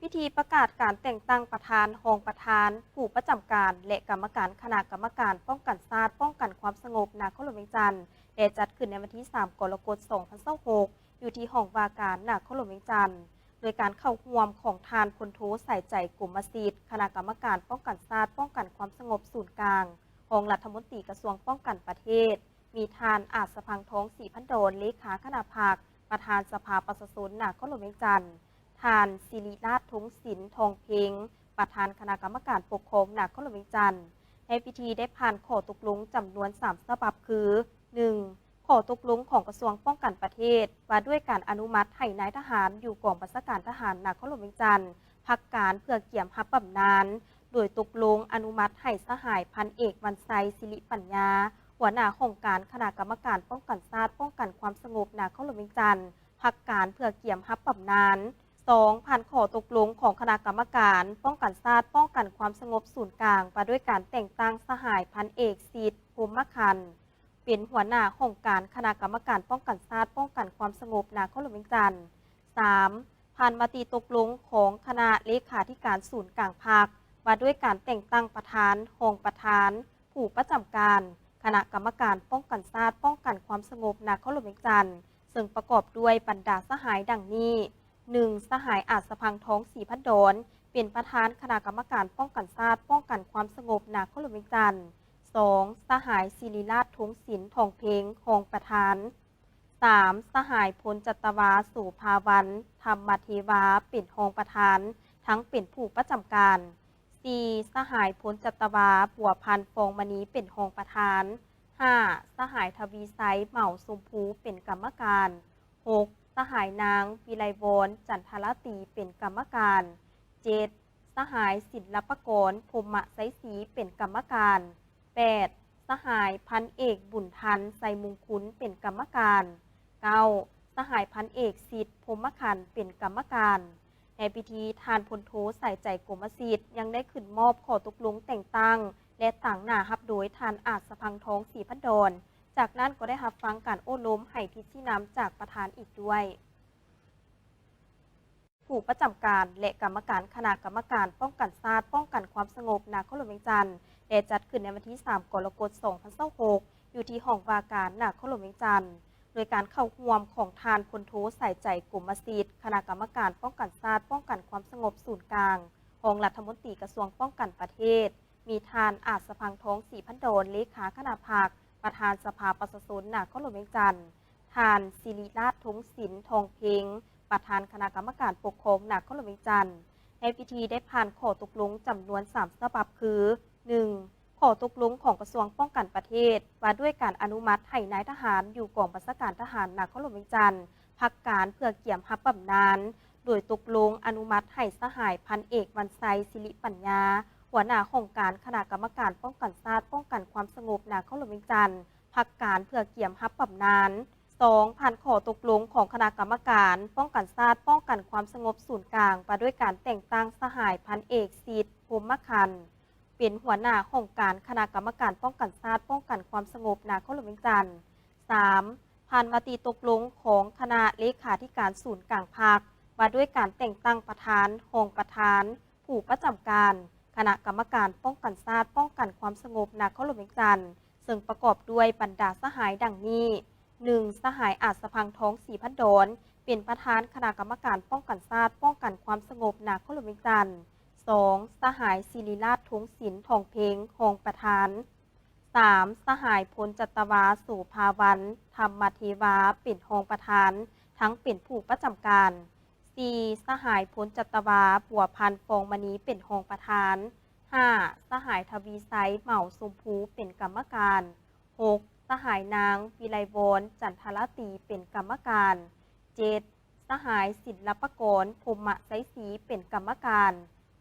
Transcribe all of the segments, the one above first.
ພິທີປະກາດການແຕ່ງຕັ້ງປະທານ, ຮອງປະທານ, ຜູ້ປະຈຳການ ແລະ ກຳມະການຄະນະກຳມະການປ້ອງກັນຊາດ, ປ້ອງກັນຄວາມສະຫງົບນະຄອນຫຼວງວຽງຈັນ ໄດ້ຈັດຂຶ້ນໃນວັນທີສາມ ກໍລະກົດ ສອງພັນຊາວຫົກ ຢູ່ທີ່ຫ້ອງວ່າການນະຄອນຫຼວງວຽງຈັນ ໂດຍການເຂົ້າຮ່ວມຂອງທ່ານ ພົນໂທ ສາຍໃຈ ກົມມະສິດ ຄະນະກຳມະການປ້ອງກັນຊາດ, ປ້ອງກັນຄວາມສະຫງົບສູນກາງ, ຮອງລັດຖະມົນຕີກະຊວງປ້ອງກັນປະເທດ, ມີທ່ານ ອາດສະພັງທອງ ສີພັນດອນ ເລຂາຄະນະພັກ, ປະທານສະພາປະຊາຊົນນະຄອນຫຼວງວຽງຈັນ, ທ່ານ ສິລິລາດ ທົງສິນ ທອງເພັງ ປະທານຄະນະກຳມະການປົກຄອງນະຄອນຫຼວງວຽງຈັນ. ໃນພິທີໄດ້ຜ່ານຂໍ້ຕົກລົງຈຳນວນສາມສະບັບຄື ໜຶ່ງ ຂໍ້ຕົກລົງຂອງກະຊວງປ້ອງກັນປະເທດ ວ່າດ້ວຍການອະນຸມັດໃຫ້ນາຍທະຫານຢູ່ກອງບັນຊາການທະຫານນະຄອນຫຼວງວຽງຈັນ ພັກການເພື່ອກຽມຮັບບຳນານ, ໂດຍຕົກລົງອະນຸມັດໃຫ້ສະຫາຍພັນເອກ ວັນໄຊ ສິລິປັນຍາ ຫົວໜ້າຫ້ອງການຄະນະກຳມະການປ້ອງກັນຊາດ, ປ້ອງກັນຄວາມສະຫງົບນະຄອນຫຼວງວຽງຈັນ ພັກການເພື່ອກຽມຮັບບຳນານ. ສອງ ຜ່ານຂໍ້ຕົກລົງຂອງຄະນະກຳມະການປ້ອງກັນຊາດ, ປ້ອງກັນຄວາມສະຫງົບສູນກາງ ວ່າດ້ວຍການແຕ່ງຕັ້ງສະຫາຍພັນເອກ ສິດ ພົມມະຄັນ ເປັນຫົວໜ້າຫ້ອງການຄະນະກຳມະການປ້ອງກັນຊາດ, ປ້ອງກັນຄວາມສະຫງົບນະຄອນຫຼວງວຽງຈັນ. ສາມ ຜ່ານມະຕິຕົກລົງຂອງຄະນະເລຂາທິການສູນກາງພັກ ວ່າດ້ວຍການແຕ່ງຕັ້ງປະທານ, ຮອງປະທານ, ຜູ້ປະຈຳການຄະນະກຳມະການປ້ອງກັນຊາດ, ປ້ອງກັນຄວາມສະຫງົບນະຄອນຫຼວງວຽງຈັນ ເຊິ່ງປະກອບດ້ວຍບັນດາສະຫາຍດັ່ງນີ້: ໜຶ່ງ ສະຫາຍ ອາດສະພັງທອງ ສີພັນດອນ ເປັນປະທານຄະນະກຳມະການປ້ອງກັນຊາດ, ປ້ອງກັນຄວາມສະຫງົບນະຄອນຫຼວງວຽງຈັນ. ສອງ ສະຫາຍ ສິລິລາດ ທົງສິນ ທອງເພັງ ຮອງປະທານ. ສາມ ສະຫາຍ ພົນຈັດຕະວາ ໂສພາວັນ ທຳມະເທວາ ເປັນຮອງປະທານ ທັງເປັນຜູ້ປະຈຳການ. ສີ່ ສະຫາຍ ພົນຈັດຕະວາ ບົວພັນ ຟອງມະນີ ເປັນຮອງປະທານ. ຫ້າ ສະຫາຍ ທະວີໄຊ ເໝົາຊົມພູ ເປັນກຳມະການ. ຫົກ ສະຫາຍນາງ ວິໄລວອນ ຈັນທະລາຕີ ເປັນກຳມະການ. ເຈັດ ສະຫາຍ ສິນລະປະກອນ ພົມມະໄຊສີ ເປັນກຳມະການ. ແປດ ສະຫາຍ ພັນເອກ ບຸນທັນ ໄຊມຸງຄຸນ ເປັນກຳມະການ. ເກົ້າ ສະຫາຍ ພັນເອກ ສິດ ພົມມະຄັນ ເປັນກຳມະການ. ໃນພິທີ ທ່ານ ພົນໂທ ສາຍໃຈ ກົມມະສິດ ຍັງໄດ້ຂຶ້ນມອບຂໍ້ຕົກລົງແຕ່ງຕັ້ງ ແລະ ຕາງໜ້າຮັບໂດຍທ່ານ ອາດສະພັງທອງ ສີພັນດອນ. ຈາກນັ້ນກໍໄດ້ຮັບຟັງການໂອ້ລົມໃຫ້ທິດຊີ້ນຳຈາກປະທານອີກດ້ວຍ. ຜູ້ປະຈຳການ ແລະ ກຳມະການຄະນະກຳມະການປ້ອງກັນຊາດ, ປ້ອງກັນຄວາມສະຫງົບນະຄອນຫຼວງວຽງຈັນ ໄດ້ຈັດຂຶ້ນໃນວັນທີສາມ ກໍລະກົດ ສອງພັນຊາວຫົກ ຢູ່ທີ່ຫ້ອງວ່າການນະຄອນຫຼວງວຽງຈັນ ໂດຍການເຂົ້າຮ່ວມຂອງທ່ານ ພົນໂທ ສາຍໃຈ ກົມມະສິດ ຄະນະກຳມະການປ້ອງກັນຊາດ, ປ້ອງກັນຄວາມສະຫງົບສູນກາງ, ຮອງລັດຖະມົນຕີກະຊວງປ້ອງກັນປະເທດ, ມີທ່ານ ອາດສະພັງທອງ ສີພັນດອນ ເລຂາຄະນະພັກ, ປະທານສະພາປະຊາຊົນນະຄອນຫຼວງວຽງຈັນ, ທ່ານ ສິລິລາດ ທົງສິນ ທອງເພັງ ປະທານຄະນະກຳມະການປົກຄອງນະຄອນຫຼວງວຽງຈັນ. ໃນພິທີໄດ້ຜ່ານຂໍ້ຕົກລົງຈຳນວນສາມສະບັບຄື ໜຶ່ງ ຂໍ້ຕົກລົງຂອງກະຊວງປ້ອງກັນປະເທດ ວ່າດ້ວຍການອະນຸມັດໃຫ້ນາຍທະຫານຢູ່ກອງບັນຊາການທະຫານນະຄອນຫຼວງວຽງຈັນ ພັກການເພື່ອກຽມຮັບບຳນານ, ໂດຍຕົກລົງອະນຸມັດໃຫ້ສະຫາຍ ພັນເອກ ວັນໄຊ ສິລິປັນຍາ ຫົວໜ້າຫ້ອງການຄະນະກຳມະການປ້ອງກັນຊາດ, ປ້ອງກັນຄວາມສະຫງົບນະຄອນຫຼວງວຽງຈັນ ພັກການເພື່ອກຽມຮັບບຳນານ. ສອງ ຜ່ານຂໍ້ຕົກລົງຂອງຄະນະກຳມະການປ້ອງກັນຊາດ, ປ້ອງກັນຄວາມສະຫງົບສູນກາງ ວ່າດ້ວຍການແຕ່ງຕັ້ງສະຫາຍ ພັນເອກ ສິດ ພົມມະຄັນ ເປັນຫົວໜ້າຫ້ອງການຄະນະກຳມະການປ້ອງກັນຊາດ, ປ້ອງກັນຄວາມສະຫງົບນະຄອນຫຼວງວຽງຈັນ. ສາມ ຜ່ານມະຕິຕົກລົງຂອງຄະນະເລຂາທິການສູນກາງພັກ ວ່າດ້ວຍການແຕ່ງຕັ້ງປະທານ, ຮອງປະທານ, ຜູ້ປະຈຳການຄະນະກຳມະການປ້ອງກັນຊາດ, ປ້ອງກັນຄວາມສະຫງົບນະຄອນຫຼວງວຽງຈັນ ເຊິ່ງປະກອບດ້ວຍບັນດາສະຫາຍດັ່ງນີ້: ໜຶ່ງ ສະຫາຍ ອາດສະພັງທອງ ສີພັນດອນ ເປັນປະທານຄະນະກຳມະການປ້ອງກັນຊາດ, ປ້ອງກັນຄວາມສະຫງົບນະຄອນຫຼວງວຽງຈັນ. ສອງ ສະຫາຍ ສິລິລາດ ທົງສິນ ທອງເພັງ ຮອງປະທານ. ສາມ ສະຫາຍ ພົນຈັດຕະວາ ໂສພາວັນ ທຳມະເທວາ ເປັນຮອງປະທານ ທັງເປັນຜູ້ປະຈຳການ. ສີ່ ສະຫາຍ ພົນຈັດຕະວາ ບົວພັນ ຟອງມະນີ ເປັນຮອງປະທານ. ຫ້າ ສະຫາຍ ທະວີໄຊ ເໝົາຊົມພູ ເປັນກຳມະການ. ຫົກ ສະຫາຍນາງ ວິໄລວອນ ຈັນທະລາຕີ ເປັນກຳມະການ. ເຈັດ ສະຫາຍ ສິນລະປະກອນ ພົມມະໄຊສີ ເປັນກຳມະການ.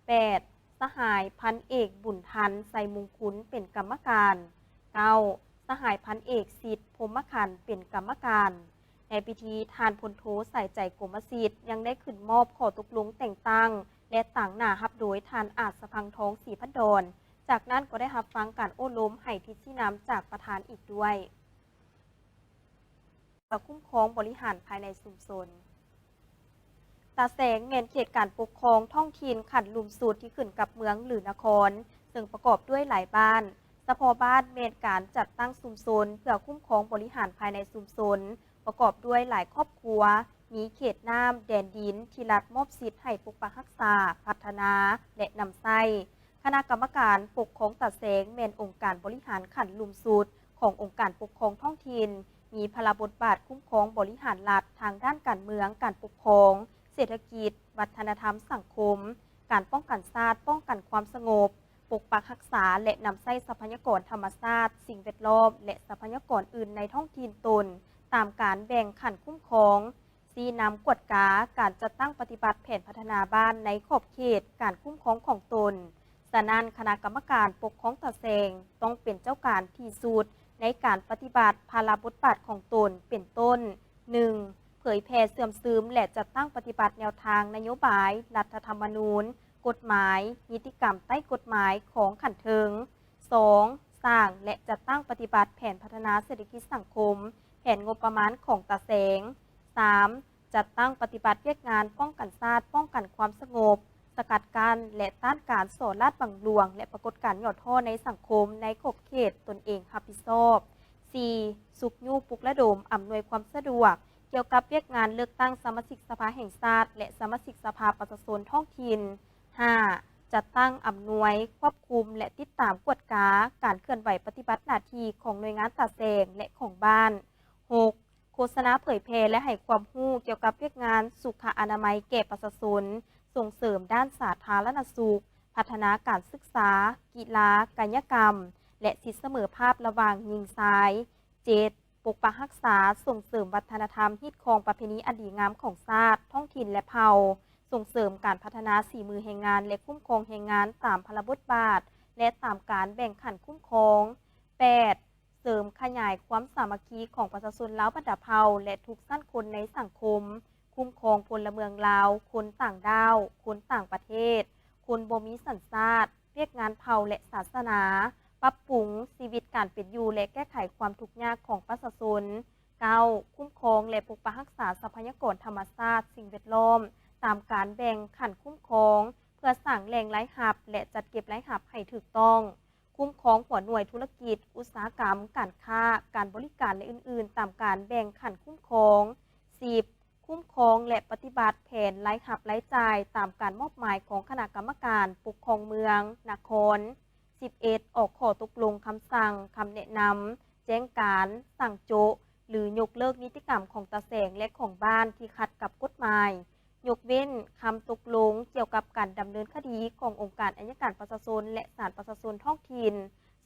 ແປດ ສະຫາຍ ພັນເອກ ບຸນທັນ ໄຊມຸງຄຸນ ເປັນກຳມະການ. ເກົ້າ ສະຫາຍ ພັນເອກ ສິດ ພົມມະຄັນ ເປັນກຳມະການ. ໃນພິທີ ທ່ານ ພົນໂທ ສາຍໃຈ ກົມມະສິດ ຍັງໄດ້ຂຶ້ນມອບຂໍ້ຕົກລົງແຕ່ງຕັ້ງ ແລະ ຕາງໜ້າຮັບໂດຍທ່ານ ອາດສະພັງທອງ ສີພັນດອນ. ຈາກນັ້ນກໍໄດ້ຮັບຟັງການໂອ້ລົມໃຫ້ທິດຊີ້ນຳຈາກປະທານອີກດ້ວຍ. ການຄຸ້ມຄອງບໍລິຫານພາຍໃນຊຸມຊົນ. ຕາແສງແມ່ນເຂດການປົກຄອງທ້ອງຖິ່ນຂັ້ນລຸ່ມສຸດທີ່ຂຶ້ນກັບເມືອງ ຫຼື ນະຄອນ, ເຊິ່ງປະກອບດ້ວຍຫຼາຍບ້ານ. ສະເພາະບ້ານແມ່ນການຈັດຕັ້ງຊຸມຊົນເພື່ອຄຸ້ມຄອງບໍລິຫານພາຍໃນຊຸມຊົນ, ປະກອບດ້ວຍຫຼາຍຄອບຄົວ, ມີເຂດນ້ຳ, ແດນດິນທີ່ລັດມອບສິດໃຫ້ປົກປັກຮັກສາ, ພັດທະນາ ແລະ ນຳໃຊ້. ຄະນະກຳມະການປົກຄອງຕາແສງແມ່ນອົງການບໍລິຫານຂັ້ນລຸ່ມສຸດຂອງອົງການປົກຄອງທ້ອງຖິ່ນ, ມີພາລະບົດບາດຄຸ້ມຄອງບໍລິຫານລັດທາງດ້ານການເມືອງ, ການປົກຄອງ, ເສດຖະກິດ, ວັດທະນະທຳ, ສັງຄົມ, ການປ້ອງກັນຊາດ, ປ້ອງກັນຄວາມສະຫງົບ, ປົກປັກຮັກສາ ແລະ ນຳໃຊ້ຊັບພະຍາກອນທຳມະຊາດ, ສິ່ງແວດລ້ອມ ແລະ ຊັບພະຍາກອນອື່ນໃນທ້ອງຖິ່ນຕົນ ຕາມການແບ່ງຂັ້ນຄຸ້ມຄອງ. ຊີ້ນຳກວດກາການຈັດຕັ້ງປະຕິບັດແຜນພັດທະນາບ້ານໃນຂອບເຂດການຄຸ້ມຄອງຂອງຕົນ. ສະນັ້ນ, ຄະນະກຳມະການປົກຄອງຕາແສງຕ້ອງເປັນເຈົ້າການທີ່ສຸດໃນການປະຕິບັດພາລະບົດບາດຂອງຕົນ, ເປັນຕົ້ນ, ໜຶ່ງ ເຜີຍແຜ່ເຊື່ອມຊຶມ ແລະ ຈັດຕັ້ງປະຕິບັດແນວທາງນະໂຍບາຍ, ລັດຖະທຳມະນູນ, ກົດໝາຍ, ນິຕິກຳໃຕ້ກົດໝາຍຂອງຂັ້ນເທິງ. ສອງ ສ້າງ ແລະ ຈັດຕັ້ງປະຕິບັດແຜນພັດທະນາເສດຖະກິດສັງຄົມ, ແຜນງົບປະມານຂອງຕາແສງ. ສາມ ຈັດຕັ້ງປະຕິບັດວຽກງານປ້ອງກັນຊາດ, ປ້ອງກັນຄວາມສະຫງົບ, ສະກັດກັ້ນ ແລະ ຕ້ານການສໍ້ລາດບັງຫຼວງ ແລະ ປາກົດການຫຍໍ້ທໍ້ໃນສັງຄົມໃນຂອບເຂດຕົນເອງຮັບຜິດຊອບ. ສີ່ ຊຸກຍູ້ປຸກລະດົມອຳນວຍຄວາມສະດວກກ່ຽວກັບວຽກງານເລືອກຕັ້ງສະມາຊິກສະພາແຫ່ງຊາດ ແລະ ສະມາຊິກສະພາປະຊາຊົນທ້ອງຖິ່ນ. ຫ້າ ຈັດຕັ້ງອຳນວຍ, ຄວບຄຸມ ແລະ ຕິດຕາມກວດກາການເຄື່ອນໄຫວປະຕິບັດໜ້າທີ່ຂອງໜ່ວຍງານຕາແສງ ແລະ ຂອງບ້ານ. ຫົກ ໂຄສະນາເຜີຍແຜ່ ແລະ ໃຫ້ຄວາມຮູ້ກ່ຽວກັບວຽກງານສຸຂະອະນາໄມແກ່ປະຊາຊົນ, ສົ່ງເສີມດ້ານສາທາລະນະສຸກ, ພັດທະນາການສຶກສາ, ກິລາ, ກາຍະກຳ ແລະ ສິດສະເໝີພາບລະຫວ່າງຍິງຊາຍ. ເຈັດ ປົກປັກຮັກສາ, ສົ່ງເສີມວັດທະນະທຳ, ຮີດຄອງປະເພນີອັນດີງາມຂອງຊາດ, ທ້ອງຖິ່ນ ແລະ ເຜົ່າ, ສົ່ງເສີມການພັດທະນາສີມືແຮງງານ ແລະ ຄຸ້ມຄອງແຮງງານຕາມພາລະບົດບາດ ແລະ ຕາມການແບ່ງຂັ້ນຄຸ້ມຄອງ. ແປດ ເສີມຂະຫຍາຍຄວາມສາມັກຄີຂອງປະຊາຊົນລາວບັນດາເຜົ່າ ແລະ ທຸກຊັ້ນຄົນໃນສັງຄົມ, ຄຸ້ມຄອງພົນລະເມືອງລາວ, ຄົນຕ່າງດ້າວ, ຄົນຕ່າງປະເທດ, ຄົນບໍ່ມີສັນຊາດ, ວຽກງານເຜົ່າ ແລະ ສາສະໜາ, ປັບປຸງຊີວິດການເປັນຢູ່ ແລະ ແກ້ໄຂຄວາມທຸກຍາກຂອງປະຊາຊົນ. ເກົ້າ ຄຸ້ມຄອງ ແລະ ປົກປັກຮັກສາຊັບພະຍາກອນທຳມະຊາດ, ສິ່ງແວດລ້ອມ ຕາມການແບ່ງຂັ້ນຄຸ້ມຄອງ ເພື່ອສ້າງແຫຼ່ງລາຍຮັບ ແລະ ຈັດເກັບລາຍຮັບໃຫ້ຖືກຕ້ອງ. ຄຸ້ມຄອງຫົວໜ່ວຍທຸລະກິດ, ອຸດສາຫະກຳ, ການຄ້າ, ການບໍລິການ ແລະ ອື່ນໆ ຕາມການແບ່ງຂັ້ນຄຸ້ມຄອງ. ສິບ ຄຸ້ມຄອງ ແລະ ປະຕິບັດແຜນລາຍຮັບລາຍຈ່າຍຕາມການມອບໝາຍຂອງຄະນະກຳມະການປົກຄອງເມືອງ, ນະຄອນ. ສິບເອັດ ອອກຂໍ້ຕົກລົງ, ຄຳສັ່ງ, ຄຳແນະນຳ, ແຈ້ງການ, ສັ່ງໂຈະ ຫຼື ຍົກເລີກນິຕິກຳຂອງຕາແສງ ແລະ ຂອງບ້ານທີ່ຂັດກັບກົດໝາຍ, ຍົກເວັ້ນຄຳຕົກລົງກ່ຽວກັບການດຳເນີນຄະດີຂອງອົງການໄອຍະການປະຊາຊົນ ແລະ ສານປະຊາຊົນທ້ອງຖິ່ນ,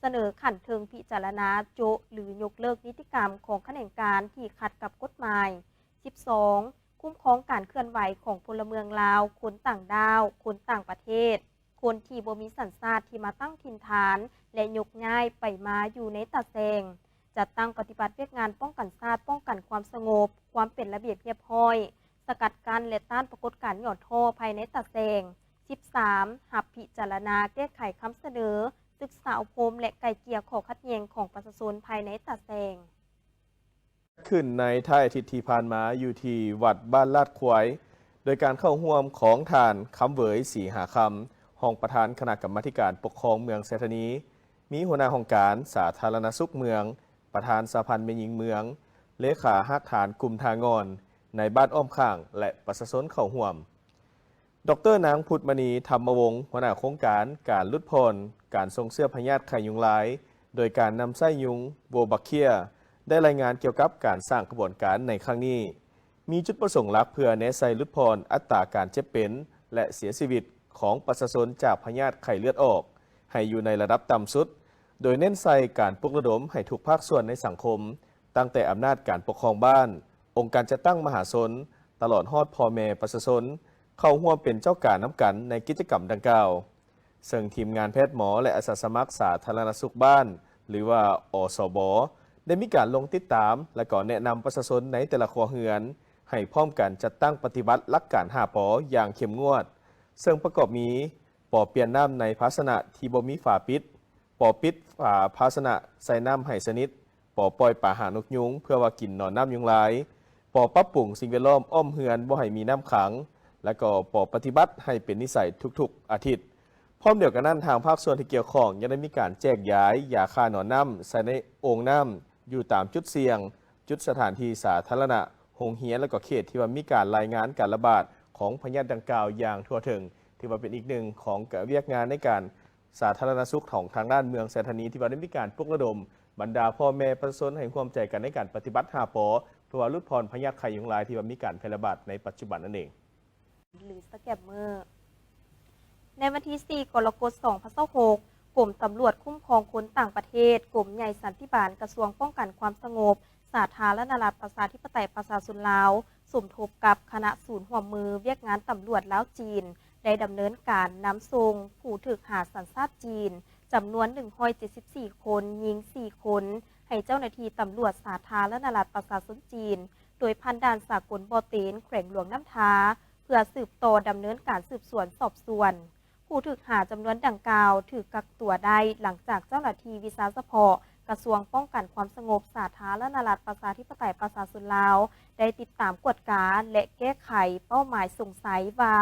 ສະເໜີຂັ້ນເທິງພິຈາລະນາໂຈະ ຫຼື ຍົກເລີກນິຕິກຳຂອງຂະແໜງການທີ່ຂັດກັບກົດໝາຍ. ສິບສອງ ຄຸ້ມຄອງການເຄື່ອນໄຫວຂອງພົນລະເມືອງລາວ, ຄົນຕ່າງດ້າວ, ຄົນຕ່າງປະເທດ, ຄົນທີ່ບໍ່ມີສັນຊາດທີ່ມາຕັ້ງຖິ່ນຖານ ແລະ ຍົກຍ້າຍໄປມາຢູ່ໃນຕາແສງ. ຈັດຕັ້ງປະຕິບັດວຽກງານປ້ອງກັນຊາດ, ປ້ອງກັນຄວາມສະຫງົບ, ຄວາມເປັນລະບຽບຮຽບຮ້ອຍ, ສະກັດກັ້ນ ແລະ ຕ້ານປາກົດການຫຍໍ້ທໍ້ພາຍໃນຕາແສງ. ສິບສາມ ຮັບພິຈາລະນາແກ້ໄຂຄຳສະເໜີ, ສຶກສາອົບຮົມ ແລະ ໄກ່ເກ່ຍຂໍ້ຂັດແຍ່ງຂອງປະຊາຊົນພາຍໃນຕາແສງ. ຂຶ້ນໃນທ້າຍອາທິດທີ່ຜ່ານມາຢູ່ທີ່ວັດບ້ານລາດຄວາຍ ໂດຍການເຂົ້າຮ່ວມຂອງທ່ານ ຄຳເຫວີຍ ສີຫາຄຳ ຮອງປະທານຄະນະກຳມາທິການປົກຄອງເມືອງໄຊທານີ, ມີຫົວໜ້າຫ້ອງການສາທາລະນະສຸກເມືອງ, ປະທານສະຫະພັນແມ່ຍິງເມືອງ, ເລຂາຮາກຖານກຸ່ມທ່າງ່ອນ ນາຍບ້ານອ້ອມຂ້າງ ແລະ ປະຊາຊົນເຂົ້າຮ່ວມ. ດອກເຕີ ນາງ ພຸດມະນີ ທຳມະວົງ ຫົວໜ້າໂຄງການການຫຼຸດຜ່ອນການສົ່ງເຊື້ອພະຍາດໄຂ້ຍຸງລາຍ ໂດຍການນຳໃຊ້ຍຸງ Wolbachia ໄດ້ລາຍງານກ່ຽວກັບການສ້າງຂະບວນການໃນຄັ້ງນີ້ ມີຈຸດປະສົງຫຼັກເພື່ອແນໃສ່ຫຼຸດຜ່ອນອັດຕາການເຈັບເປັນ ແລະ ເສຍຊີວິດຂອງປະຊາຊົນຈາກພະຍາດໄຂ້ເລືອດອອກ ໃຫ້ຢູ່ໃນລະດັບຕ່ຳສຸດ, ໂດຍເນັ້ນໃສ່ການປຸກລະດົມໃຫ້ທຸກພາກສ່ວນໃນສັງຄົມ, ຕັ້ງແຕ່ອຳນາດການປົກຄອງບ້ານ, ອົງການຈັດຕັ້ງມະຫາຊົນ, ຕະຫຼອດຮອດພໍ່ແມ່ປະຊາຊົນ, ເຂົ້າຮ່ວມເປັນເຈົ້າການນຳກັນໃນກິດຈະກຳດັ່ງກ່າວ. ເຊິ່ງທີມງານແພດໝໍ ແລະ ອາສາສະໝັກສາທາລະນະສຸກບ້ານ ຫຼືວ່າ ອສບ ໄດ້ມີການລົງຕິດຕາມ ແລະ ກໍແນະນຳປະຊາຊົນໃນແຕ່ລະຄົວເຮືອນ ໃຫ້ພ້ອມກັນຈັດຕັ້ງປະຕິບັດຫຼັກການຫ້າ ປ ຢ່າງເຂັ້ມງວດ, ເຊິ່ງປະກອບມີ ປ ປ່ຽນນ້ຳໃນພາຊະນະທີ່ບໍ່ມີຝາປິດ, ປ ປິດຝາພາຊະນະໃສ່ນ້ຳໃຫ້ສະໜິດ, ປ ປ່ອຍປາຫານົກຍຸງເພື່ອວ່າກິນໜອນນ້ຳຍຸງລາຍ, ປ ປັບປຸງສິ່ງແວດລ້ອມອ້ອມເຮືອນບໍ່ໃຫ້ມີນ້ຳຂັງ, ແລະກໍບໍ່ປະຕິບັດໃຫ້ເປັນນິໄສທຸກໆອາທິດ. ພ້ອມດຽວກັນນັ້ນ, ທາງພາກສ່ວນທີ່ກ່ຽວຂ້ອງຍັງໄດ້ມີການແຈກຢາຍຢາຂ້າໜອນນ້ຳໃສ່ໃນໂອ່ງນ້ຳຢູ່ຕາມຈຸດສ່ຽງ, ຈຸດສະຖານທີ່ສາທາລະນະ, ໂຮງຮຽນ ແລະກໍເຂດທີ່ວ່າມີການລາຍງານການລະບາດຂອງພະຍາດດັ່ງກ່າວຢ່າງທົ່ວເຖິງ, ຖືວ່າເປັນອີກໜຶ່ງຂອງວຽກງານໃນການ ສາທາລະນະສຸກຂອງທາງດ້ານເມືອງໄຊທານີ ທີ່ວ່າໄດ້ມີການປຸກລະດົມບັນດາພໍ່ແມ່ປະຊາຊົນໃຫ້ຮ່ວມໃຈກັນໃນການປະຕິບັດຫ້າ ປ ເພື່ອວ່າຫຼຸດຜ່ອນພະຍາດໄຂ້ຍຸງລາຍທີ່ວ່າມີການແຜ່ລະບາດໃນປັດຈຸບັນນັ້ນເອງ. ຫຼືສະແກມເມີ. ໃນວັນທີສີ່ ກໍລະກົດ ສອງພັນຊາວຫົກ ກົມຕຳຫຼວດຄຸ້ມຄອງຄົນຕ່າງປະເທດ, ກົມໃຫຍ່ສັນຕິບານ ກະຊວງປ້ອງກັນຄວາມສະຫງົບ ສາທາລະນະລັດ ປະຊາທິປະໄຕ ປະຊາຊົນລາວ ສົມທົບກັບຄະນະສູນຮ່ວມມືວຽກງານຕຳຫຼວດລາວ-ຈີນ ໄດ້ດຳເນີນການນຳສົ່ງຜູ້ຖືກຫາສັນຊາດຈີນ ຈຳນວນໜຶ່ງຮ້ອຍເຈັດສິບສີ່ຄົນ, ຍິງສີ່ຄົນ ໃຫ້ເຈົ້າໜ້າທີ່ຕຳຫຼວດສາທາລະນະລັດປະຊາຊົນຈີນ ໂດຍຜ່ານດ່ານສາກົນບໍ່ເຕັນ ແຂວງຫຼວງນ້ຳທາ ເພື່ອສືບຕໍ່ດຳເນີນການສືບສວນສອບສວນ. ຜູ້ຖືກຫາຈຳນວນດັ່ງກ່າວຖືກກັກຕົວໄດ້ ຫຼັງຈາກເຈົ້າໜ້າທີ່ວິຊາສະເພາະກະຊວງປ້ອງກັນຄວາມສະຫງົບສາທາລະນະລັດປະຊາທິປະໄຕປະຊາຊົນລາວ ໄດ້ຕິດຕາມກວດກາ ແລະ ແກ້ໄຂເປົ້າໝາຍສົງໄສວ່າ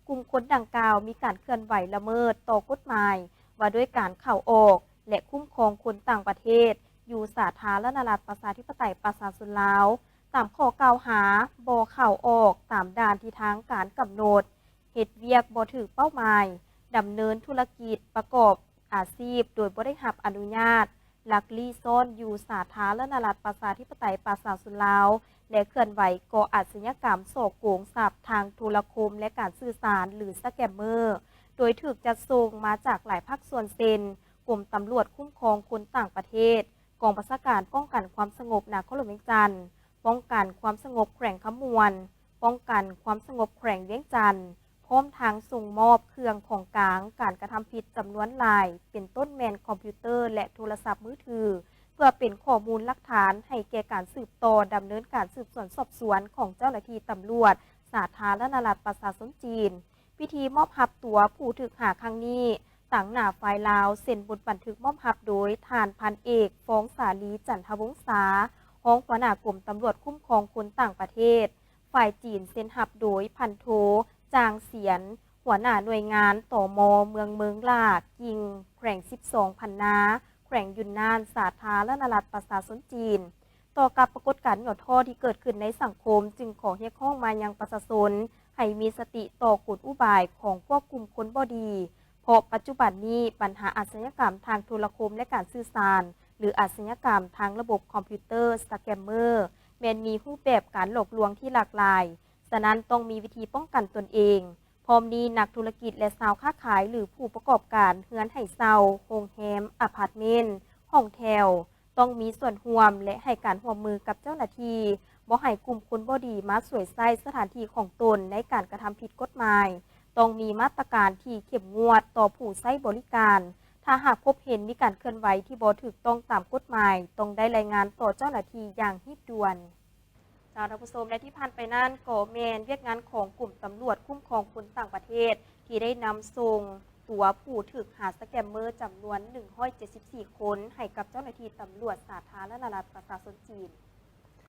ກຸ່ມຄົນດັ່ງກ່າວມີການເຄື່ອນໄຫວລະເມີດຕໍ່ກົດໝາຍວ່າດ້ວຍການເຂົ້າອອກ ແລະ ຄຸ້ມຄອງຄົນຕ່າງປະເທດ ຢູ່ສາທາລະນະລັດປະຊາທິປະໄຕປະຊາຊົນລາວ ຕາມຂໍ້ກ່າວຫາ ບໍ່ເຂົ້າອອກຕາມດ່ານທີ່ທາງການກຳນົດ, ເຮັດວຽກບໍ່ຖືກເປົ້າໝາຍ, ດຳເນີນທຸລະກິດປະກອບອາຊີບໂດຍບໍ່ໄດ້ຮັບອະນຸຍາດ, ລັກລີ້ຊ້ອນຢູ່ສາທາລະນະລັດປະຊາທິປະໄຕປະຊາຊົນລາວ ແລະ ເຄື່ອນໄຫວກໍ່ອາຊະຍາກຳສໍ້ໂກງຊັບທາງໂທລະຄົມ ແລະ ການສື່ສານ ຫຼື ສະແກມເມີ ໂດຍຖືກຈັດສົ່ງມາຈາກຫຼາຍພາກສ່ວນເຊັ່ນ ກົມຕຳຫຼວດຄຸ້ມຄອງຄົນຕ່າງປະເທດ, ກອງບັນຊາການປ້ອງກັນຄວາມສະຫງົບນະຄອນຫຼວງວຽງຈັນ, ປ້ອງກັນຄວາມສະຫງົບແຂວງຄຳມ່ວນ, ປ້ອງກັນຄວາມສະຫງົບແຂວງວຽງຈັນ, ພ້ອມທັງສົ່ງມອບເຄື່ອງຂອງກາງການກະທຳຜິດຈຳນວນຫຼາຍ ເປັນຕົ້ນແມ່ນຄອມພິວເຕີ ແລະ ໂທລະສັບມືຖື ເພື່ອເປັນຂໍ້ມູນຫຼັກຖານໃຫ້ແກ່ການສືບຕໍ່ດຳເນີນການສືບສວນສອບສວນຂອງເຈົ້າໜ້າທີ່ຕຳຫຼວດສາທາລະນະລັດປະຊາຊົນຈີນ. ພິທີມອບຮັບຕົວຜູ້ຖືກຫາຄັ້ງນີ້, ຕາງໜ້າຝ່າຍລາວ ເຊັນບົດບັນທຶກມອບຮັບໂດຍທ່ານພັນເອກ ຟອງສາລີ ຈັນທະວົງສາ ຮອງຫົວໜ້າກົມຕຳຫຼວດຄຸ້ມຄອງຄົນຕ່າງປະເທດ, ຝ່າຍຈີນເຊັນຮັບໂດຍພັນໂທ ຈາງສຽນ ຫົວໜ້າໜ່ວຍງານ ຕມ ເມືອງເມີງຫຼ້າ ກິ່ງ ແຂວງສິບສອງພັນນາ ແຂວງຢຸນນານ ສາທາລະນະລັດປະຊາຊົນຈີນ. ຕໍ່ກັບປາກົດການຫຍໍ້ທໍ້ທີ່ເກີດຂຶ້ນໃນສັງຄົມ, ຈຶ່ງຂໍຮຽກຮ້ອງມາຍັງປະຊາຊົນໃຫ້ມີສະຕິຕໍ່ກົນອຸບາຍຂອງພວກກຸ່ມຄົນບໍ່ດີ, ເພາະປັດຈຸບັນນີ້ບັນຫາອາຊະຍາກຳທາງໂທລະຄົມ ແລະ ການສື່ສານ ຫຼື ອາຊະຍາກຳທາງລະບົບຄອມພິວເຕີ ສະແກມເມີ ແມ່ນມີຮູບແບບການຫຼອກລວງທີ່ຫຼາກຫຼາຍ, ສະນັ້ນຕ້ອງມີວິທີປ້ອງກັນຕົນເອງ. ພ້ອມນີ້ນັກທຸລະກິດ ແລະ ຊາວຄ້າຂາຍ ຫຼື ຜູ້ປະກອບການເຮືອນໃຫ້ເຊົ່າ, ໂຮງແຮມ, ອາພາດເມັນ, ຫ້ອງແຖວ ຕ້ອງມີສ່ວນຮ່ວມ ແລະ ໃຫ້ການຮ່ວມມືກັບເຈົ້າໜ້າທີ່, ບໍ່ໃຫ້ກຸ່ມຄົນບໍ່ດີມາສວຍໃຊ້ສະຖານທີ່ຂອງຕົນໃນການກະທຳຜິດກົດໝາຍ. ຕ້ອງມີມາດຕະການທີ່ເຂັ້ມງວດຕໍ່ຜູ້ໃຊ້ບໍລິການ. ຖ້າຫາກພົບເຫັນມີການເຄື່ອນໄຫວທີ່ບໍ່ຖືກຕ້ອງຕາມກົດໝາຍ, ຕ້ອງໄດ້ລາຍງານຕໍ່ເຈົ້າໜ້າທີ່ຢ່າງຮີບດ່ວນ. ເຈົ້າ ທ່ານຜູ້ຊົມ ແລະ ທີ່ຜ່ານໄປນັ້ນກໍແມ່ນວຽກງານຂອງກົມຕຳຫຼວດຄຸ້ມຄອງຄົນຕ່າງປະເທດ ທີ່ໄດ້ນຳສົ່ງຕົວຜູ້ຖືກຫາສະແກມເມີຈຳນວນໜຶ່ງຮ້ອຍເຈັດສິບສີ່ຄົນ ໃຫ້ກັບເຈົ້າໜ້າທີ່ຕຳຫຼວດສາທາລະນະລັດປະຊາຊົນຈີນ.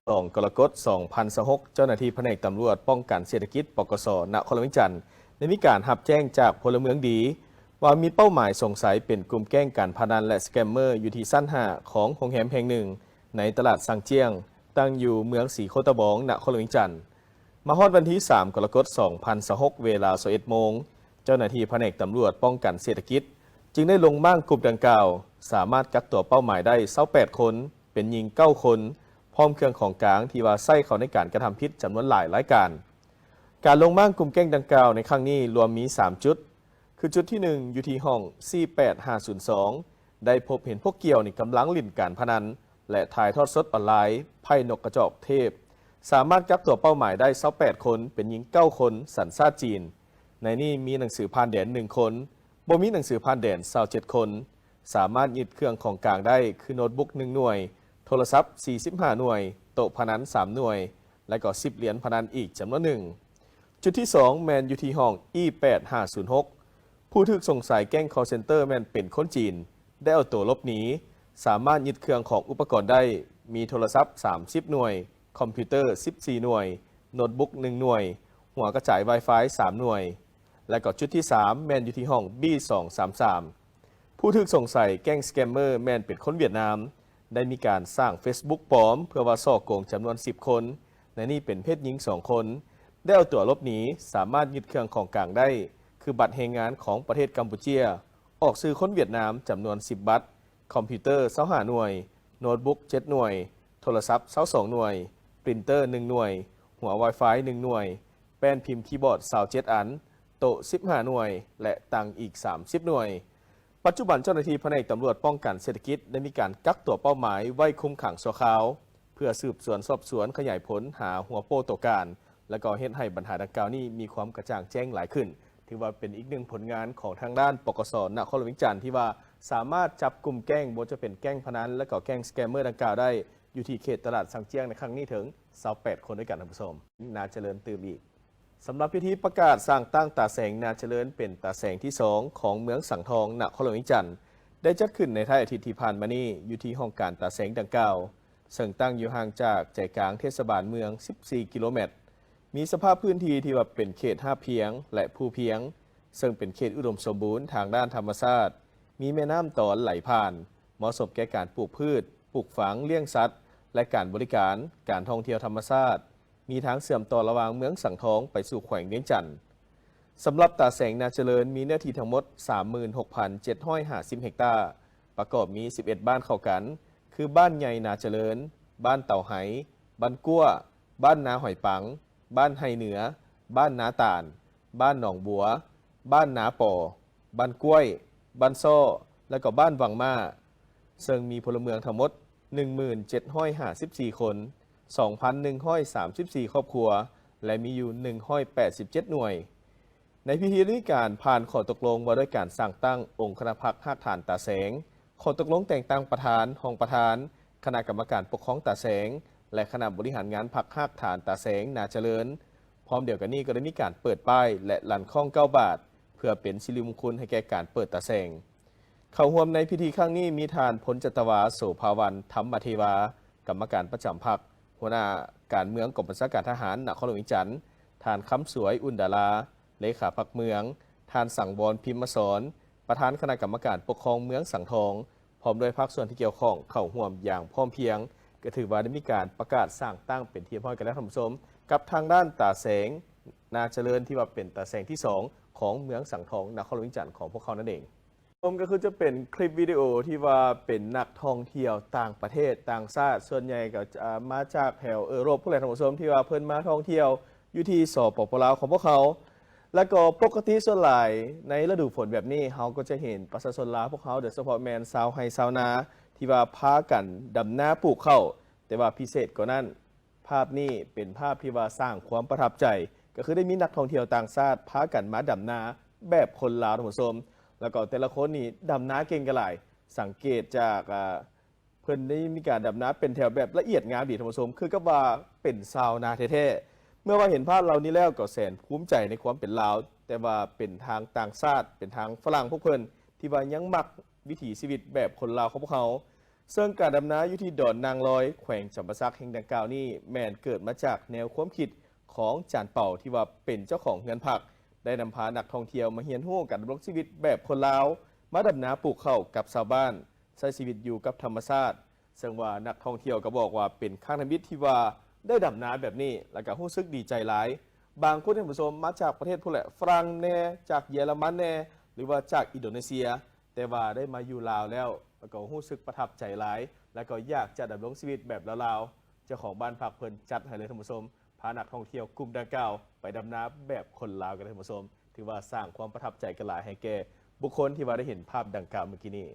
ສອງ ກໍລະກົດ ສອງພັນຊາວຫົກ ເຈົ້າໜ້າທີ່ພະແນກຕຳຫຼວດປ້ອງກັນເສດຖະກິດ ປກສ ນະຄອນຫຼວງວຽງຈັນ ໄດ້ມີການຮັບແຈ້ງຈາກພົນລະເມືອງດີ ວ່າມີເປົ້າໝາຍສົງໄສເປັນກຸ່ມແກ້ງການພະນັນ ແລະ ສະແກມເມີ ຢູ່ທີ່ຊັ້ນຫ້າຂອງໂຮງແຮມແຫ່ງໜຶ່ງໃນຕະຫຼາດຊາງຈຽງ, ຕັ້ງຢູ່ເມືອງສີໂຄດຕະບອງ, ນະຄອນຫຼວງວຽງຈັນ. ມາຮອດວັນທີສາມ ກໍລະກົດ ສອງພັນຊາວຫົກ ເວລາຊາວເອັດໂມງ, ເຈົ້າໜ້າທີ່ພະແນກຕຳຫຼວດປ້ອງກັນເສດຖະກິດ ຈຶ່ງໄດ້ລົງມ້າງກຸ່ມດັ່ງກ່າວ, ສາມາດກັກຕົວເປົ້າໝາຍໄດ້ຊາວແປດຄົນ, ເປັນຍິງເກົ້າຄົນ, ພ້ອມເຄື່ອງຂອງກາງທີ່ວ່າໃຊ້ເຂົ້າໃນການກະທຳຜິດຈຳນວນຫຼາຍລາຍການ. ການລົງມ້າງກຸ່ມແກ້ງດັ່ງກ່າວໃນຄັ້ງນີ້ລວມມີສາມຈຸດ, ຄືຈຸດທີໜຶ່ງ ຢູ່ທີ່ຫ້ອງສີ່ແປດຫ້າສູນສອງ ໄດ້ພົບເຫັນພວກກ່ຽວນີ້ກຳລັງຫຼິ້ນການພະນັນ ແລະ ຖ່າຍທອດສົດອອນລາຍໄພ້ນົກກະຈອກເທບ, ສາມາດກັກຕົວເປົ້າໝາຍໄດ້ຊາວແປດຄົນ, ເປັນຍິງເກົ້າຄົນ, ສັນຊາດຈີນ. ໃນນີ້ມີໜັງສືຜ່ານແດນໜຶ່ງຄົນ, ບໍ່ມີໜັງສືຜ່ານແດນຊາວເຈັດຄົນ. ສາມາດຍຶດເຄື່ອງຂອງກາງໄດ້ ຄືໂນດບຸກໜຶ່ງໜ່ວຍ, ໂທລະສັບສີ່ສິບຫ້າໜ່ວຍ, ໂຕະພະນັນສາມໜ່ວຍ ແລະ ກໍສິບຫຼຽນພະນັນອີກຈຳນວນໜຶ່ງ. ຈຸດທີສອງ ແມ່ນຢູ່ທີ່ຫ້ອງອີແປດຫ້າສູນຫົກ ຜູ້ຖືກສົງໄສແກ້ງຄອລເຊັນເຕີແມ່ນເປັນຄົນຈີນ ໄດ້ເອົາໂຕຫຼົບໜີ, ສາມາດຍຶດເຄື່ອງຂອງອຸປະກອນໄດ້ ມີໂທລະສັບສາມສິບໜ່ວຍ, ຄອມພິວເຕີສິບສີ່ໜ່ວຍ, ໂນດບຸກໜຶ່ງໜ່ວຍ, ໂຮ ຫົວກະຈາຍ Wi-Fi ສາມໜ່ວຍ ແລະກໍຈຸດທີສາມແມ່ນຢູ່ທີ່ຫ້ອງ B ສອງສາມສາມ. ຜູ້ຖືກສົງໄສແກ້ງສະແກມເມີແມ່ນເປັນຄົນຫວຽດນາມ, ໄດ້ມີການສ້າງ Facebook ປອມເພື່ອວ່າສໍ້ໂກງຈຳນວນສິບຄົນ, ໃນນີ້ເປັນເພດຍິງສອງຄົນ, ໄດ້ເອົາຕົວຫຼົບໜີ, ສາມາດຍຶດເຄື່ອງຂອງກາງໄດ້ ຄືບັດແຮງງານຂອງປະເທດກຳປູເຈຍ, ອອກຊື່ຄົນຫວຽດນາມຈຳນວນສິບບັດ, ຄອມພິວເຕີຊາວຫ້າໜ່ວຍ, ໂນດບຸກເຈັດໜ່ວຍ, ໂທລະສັບຊາວສອງໜ່ວຍ, ປຣິນເຕີໜຶ່ງໜ່ວຍ, ຫົວ Wi-Fi ໜຶ່ງໜ່ວຍ, ແປ້ນພິມຄີບອດຊາວເຈັດອັນ, ໂຕະສິບຫ້າໜ່ວຍ ແລະ ຕັ່ງອີກສາມສິບໜ່ວຍ. ປັດຈຸບັນເຈົ້າໜ້າທີ່ພະແນກຕຳຫຼວດປ້ອງກັນເສດຖະກິດໄດ້ມີການກັກຕົວເປົ້າໝາຍໄວ້ຄຸມຂັງຊົ່ວຄາວ ເພື່ອສືບສວນສອບສວນຂະຫຍາຍຜົນຫາຫົວໂປ້ຕົວການ ແລະ ກໍເຮັດໃຫ້ບັນຫາດັ່ງກ່າວນີ້ມີຄວາມກະຈ່າງແຈ້ງຫຼາຍຂຶ້ນ. ຖືວ່າເປັນອີກໜຶ່ງຜົນງານຂອງທາງດ້ານ ປກສ ນະຄອນຫຼວງວຽງຈັນ ທີ່ວ່າສາມາດຈັບກຸ່ມແກ້ງ ບໍ່ວ່າຈະເປັນແກ້ງພະນັນ ແລະ ກໍແກ້ງສະແກມເມີດັ່ງກ່າວໄດ້ ຢູ່ທີ່ເຂດຕະຫຼາດຊາງຈຽງໃນຄັ້ງນີ້ເຖິງຊາວແປດຄົນດ້ວຍກັນ ທ່ານຜູ້ຊົມ. ນາຈະເລີນຕື່ມອີກ. ສຳລັບພິທີປະກາດສ້າງຕັ້ງຕາແສງນາຈະເລີນເປັນຕາແສງທີສອງຂອງເມືອງສັງທອງ ນະຄອນຫຼວງວຽງຈັນ ໄດ້ຈັດຂຶ້ນໃນທ້າຍອາທິດທີ່ຜ່ານມານີ້ ຢູ່ທີ່ຫ້ອງການຕາແສງດັ່ງກ່າວ, ເຊິ່ງຕັ້ງຢູ່ຫ່າງຈາກໃຈກາງເທດສະບານເມືອງສິບສີ່ກິໂລແມັດ, ມີສະພາບພື້ນທີ່ທີ່ວ່າເປັນເຂດຮາບພຽງ ແລະ ພູພຽງ, ເຊິ່ງເປັນເຂດອຸດົມສົມບູນທາງດ້ານທຳມະຊາດ, ມີແມ່ນ້ຳຕອນໄຫຼຜ່ານ, ເໝາະສົມແກ່ການປູກພືດ, ປູກຝັງ, ລ້ຽງສັດ ແລະ ການບໍລິການ, ການທ່ອງທ່ຽວທຳມະຊາດ, ມີທາງເຊື່ອມຕໍ່ລະຫວ່າງເມືອງສັງທອງໄປສູ່ແຂວງວຽງຈັນ. ສຳລັບຕາແສງນາຈະເລີນມີເນື້ອທີ່ທັງໝົດສາມໝື່ນຫົກພັນເຈັດຮ້ອຍຫ້າສິບເຮັກຕາ, ປະກອບມີສິບເອັດບ້ານເຂົ້າກັນ ຄື ບ້ານໃຫຍ່ນາຈະເລີນ, ບ້ານເຕົາໄຮ, ບ້ານກົວ, ບ້ານນາຫອຍປັງ, ບ້ານໄຮ່ເໜືອ, ບ້ານນາຕານ, ບ້ານໜອງບົວ, ບ້ານນາປໍ, ບ້ານກ້ວຍ, ບ້ານຊໍ້ ແລະ ກໍບ້ານວັງມ້າ, ເຊິ່ງມີພົນລະເມືອງທັງໝົດໜຶ່ງໝື່ນເຈັດຮ້ອຍຫ້າສິບສີ່ຄົນ, ສອງພັນໜຶ່ງຮ້ອຍສາມສິບສີ່ຄອບຄົວ ແລະ ມີຢູ່ໜຶ່ງຮ້ອຍແປດສິບເຈັດໜ່ວຍ. ໃນພິທີໄດ້ມີການຜ່ານຂໍ້ຕົກລົງວ່າດ້ວຍການສ້າງຕັ້ງອົງຄະນະພັກຮາກຖານຕາແສງ, ຂໍ້ຕົກລົງແຕ່ງຕັ້ງປະທານ, ຮອງປະທານ, ຄະນະກຳມະການປົກຄອງຕາແສງ ແລະ ຄະນະບໍລິຫານງານພັກຮາກຖານຕາແສງນາຈະເລີນ. ພ້ອມດຽວກັນນີ້ກໍໄດ້ມີການເປີດປ້າຍ ແລະ ລັ່ນຄ້ອງເກົ້າບາດ ເພື່ອເປັນສິລິມຸງຄຸນໃຫ້ແກ່ການເປີດຕາແສງ. ເຂົ້າຮ່ວມໃນພິທີຄັ້ງນີ້ມີທ່ານ ພົນຈັດຕະວາ ໂສພາວັນ ທຳມະເທວາ, ກຳມະການປະຈຳພັກ, ຫົວໜ້າການເມືອງກອງບັນຊາການທະຫານນະຄອນຫຼວງວຽງຈັນ, ທ່ານ ຄຳສວຍ ອຸ່ນດາລາ, ເລຂາພັກເມືອງ, ທ່ານ ສັງວອນ ພິມມະສອນ, ປະທານຄະນະກຳມະການປົກຄອງເມືອງສັງທອງ, ພ້ອມດ້ວຍພາກສ່ວນທີ່ກ່ຽວຂ້ອງເຂົ້າຮ່ວມຢ່າງພ້ອມພຽງ, ກໍຖືວ່າໄດ້ມີການປະກາດສ້າງຕັ້ງເປັນທີ່ຮຽບຮ້ອຍກັນແລ້ວ ທ່ານຜູ້ຊົມ, ກັບທາງດ້ານຕາແສງນາຈະເລີນ ທີ່ວ່າເປັນຕາແສງທີສອງຂອງເມືອງສັງທອງ ນະຄອນຫຼວງວຽງຈັນຂອງພວກເຮົານັ້ນເອງ. ຊົມກໍຄືຈະເປັນຄລິບວິດີໂອທີ່ວ່າເປັນນັກທ່ອງທ່ຽວຕ່າງປະເທດຕ່າງຊາດ, ສ່ວນໃຫຍ່ກໍຈະມາຈາກແຖວເອີຣົບພຸ້ນແຫຼະ ທ່ານຜູ້ຊົມ, ທີ່ວ່າເພິ່ນມາທ່ອງທ່ຽວຢູ່ທີ່ ສປປ ລາວ ຂອງພວກເຮົາ. ແລ້ວກໍປົກກະຕິສ່ວນຫຼາຍໃນລະດູຝົນແບບນີ້ ເຮົາກໍຈະເຫັນປະຊາຊົນລາວພວກເຮົາ, ໂດຍສະເພາະແມ່ນຊາວໄຮ່ຊາວນາ ທີ່ວ່າພາກັນດຳນາປູກເຂົ້າ, ແຕ່ວ່າພິເສດກວ່ານັ້ນ ພາບນີ້ເປັນພາບທີ່ວ່າສ້າງຄວາມປະທັບໃຈ, ກໍຄືໄດ້ມີນັກທ່ອງທ່ຽວຕ່າງຊາດພາກັນມາດຳນາແບບຄົນລາວ ທ່ານຜູ້ຊົມ, ແລ້ວກໍແຕ່ລະຄົນນີ້ດຳນາເກັ່ງກັນຫຼາຍ. ສັງເກດຈາກ ອາ ເພິ່ນໄດ້ມີການດຳນາເປັນແຖວແບບລະອຽດງາມດີ ທ່ານຜູ້ຊົມ, ຄືກັບວ່າເປັນຊາວນາແທ້ໆ. ເມື່ອວ່າເຫັນພາບເຫຼົ່ານີ້ແລ້ວກໍແສນພູມໃຈໃນຄວາມເປັນລາວ, ແຕ່ວ່າເປັນທາງຕ່າງຊາດ, ເປັນທາງຝຣັ່ງພວກເພິ່ນທີ່ວ່າຍັງມັກວິຖີຊີວິດແບບຄົນລາວຂອງພວກເຮົາ. ເຊິ່ງການດຳນາຢູ່ທີ່ດອນນາງລອຍ ແຂວງຈຳປາສັກແຫ່ງດັ່ງກ່າວນີ້ ແມ່ນເກີດມາຈາກແນວຄວາມຄິດຂອງຈານເປົາ ທີ່ວ່າເປັນເຈົ້າຂອງເຮືອນພັກ ໄດ້ນຳພານັກທ່ອງທ່ຽວມາຮຽນຮູ້ການດຳລົງຊີວິດແບບຄົນລາວ, ມາດຳນາປູກເຂົ້າກັບຊາວບ້ານ, ໃຊ້ຊີວິດຢູ່ກັບທຳມະຊາດ. ເຊິ່ງວ່ານັກທ່ອງທ່ຽວກໍບອກວ່າເປັນຄັ້ງທຳອິດທີ່ວ່າໄດ້ດຳນາແບບນີ້ ແລ້ວກໍຮູ້ສຶກດີໃຈຫຼາຍ. ບາງຄົນ ທ່ານຜູ້ຊົມ, ມາຈາກປະເທດພຸ້ນແຫຼະ, ຝຣັ່ງແດ່, ຈາກເຢຍລະມັນແດ່ ຫຼືວ່າຈາກອິນໂດເນເຊຍ, ແຕ່ວ່າໄດ້ມາຢູ່ລາວແລ້ວ ແລ້ວກໍຮູ້ສຶກປະທັບໃຈຫຼາຍ ແລ້ວກໍຢາກຈະດຳລົງຊີວິດແບບລາວໆ. ເຈົ້າຂອງບ້ານພັກເພິ່ນຈັດໃຫ້ເລີຍ ທ່ານຜູ້ຊົມ, ພານັກທ່ອງທ່ຽວກຸ່ມດັ່ງກ່າວໄປດຳນາແບບຄົນລາວກັນເລີຍ ທ່ານຜູ້ຊົມ. ຖືວ່າສ້າງຄວາມປະທັບໃຈກັນຫຼາຍໃຫ້ແກ່ບຸກຄົນທີ່ວ່າໄດ້ເຫັນພາບດັ່ງກ່າວເມື່ອກີ້ນີ້.